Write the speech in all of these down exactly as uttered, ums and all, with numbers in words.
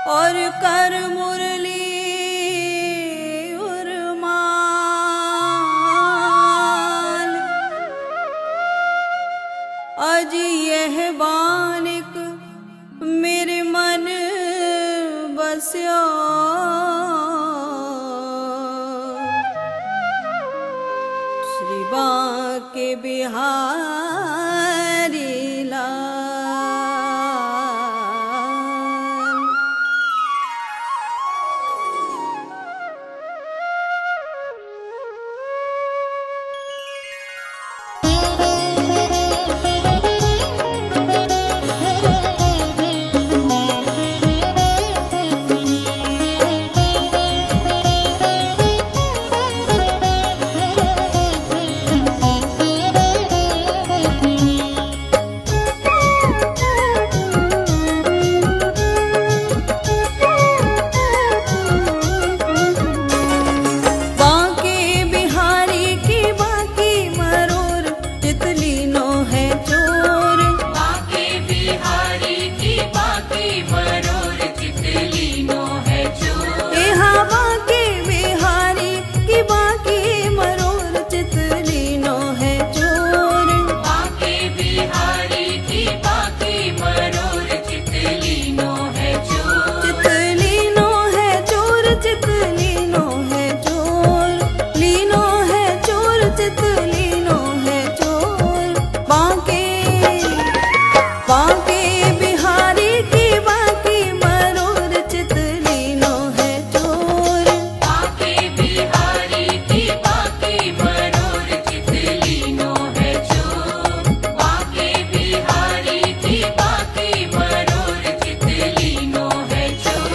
और कर मुरली उर्माल। आज यह बानिक मेरे मन बस्यो। श्री बांके बिहारी लाल। बांके बिहारी की बांकी मरोर, चित लीनो है चोर। बांके बिहारी की बांकी मरोर, चित लीनो है चोर। ए हाँ, बांके बिहारी की बांकी मरोर, चित लीनो है चोर। बांके बिहारी की बांकी मरोर, चित लीनो है चोर। चित लीनो है चोर, चित लीनो है चोर, लीनो है चोर, चित लीनो है चोर। बांके, बांके बिहारी की बांकी मरोर, चित लीनो है चोर। बांके बिहारी की बांकी मरोर, चित लीनो है चोर। बांके बिहारी की बांकी मरोर, चित लीनो है चोर।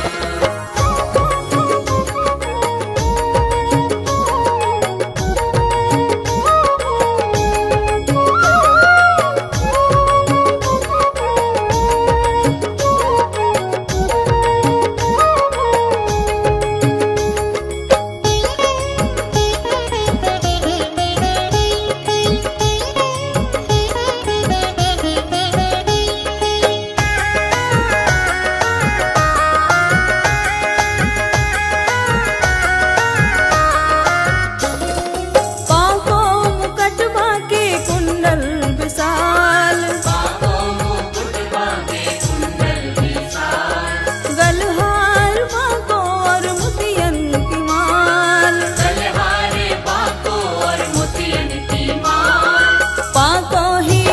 पांको मुकट बांके कुंडल विशाल। पांको मुकट बांके कुंडल विशाल। गलहार बांको और मोतियन की माल। गलहार बांको और मोतियन की माल। बांको ही,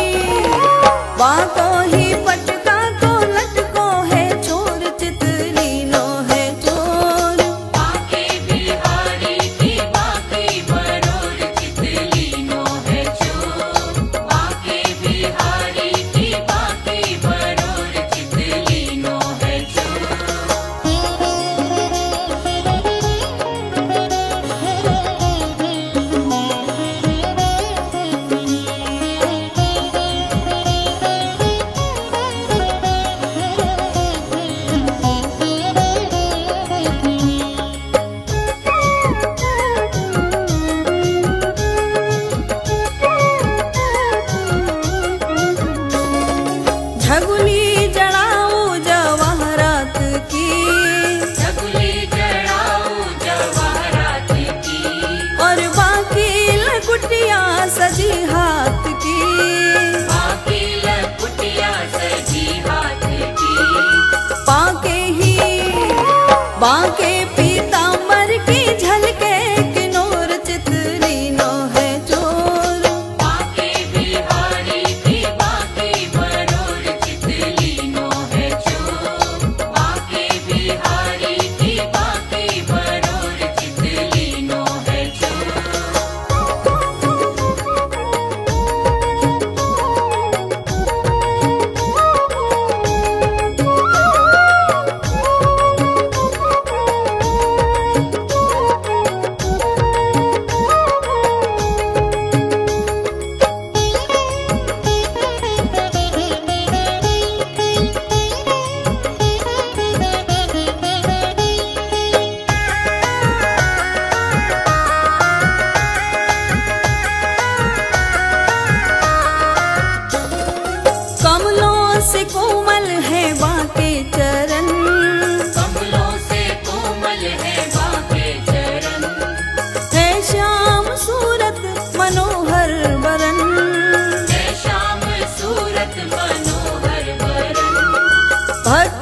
बांको ही पटका को लटको है चोर, चित लीनो है चोर। बांके बिहारी की बांकी मरोर, चित लीनो है चोर। बांके बिहारी की बांकी मरोर, चित लीनो है चोर। झगुली जड़ाऊं जवाहरात की। झगुली जड़ाऊं जवाहरात की। और बांकी लकुटिया सजी हाथ की। बांकी लकुटिया सजी हाथ की। बांके ही, बांके पीतांबर की झलके किनोर, चित लीनो है चोर। बांके बिहारी की बांकी मरोर, चित हट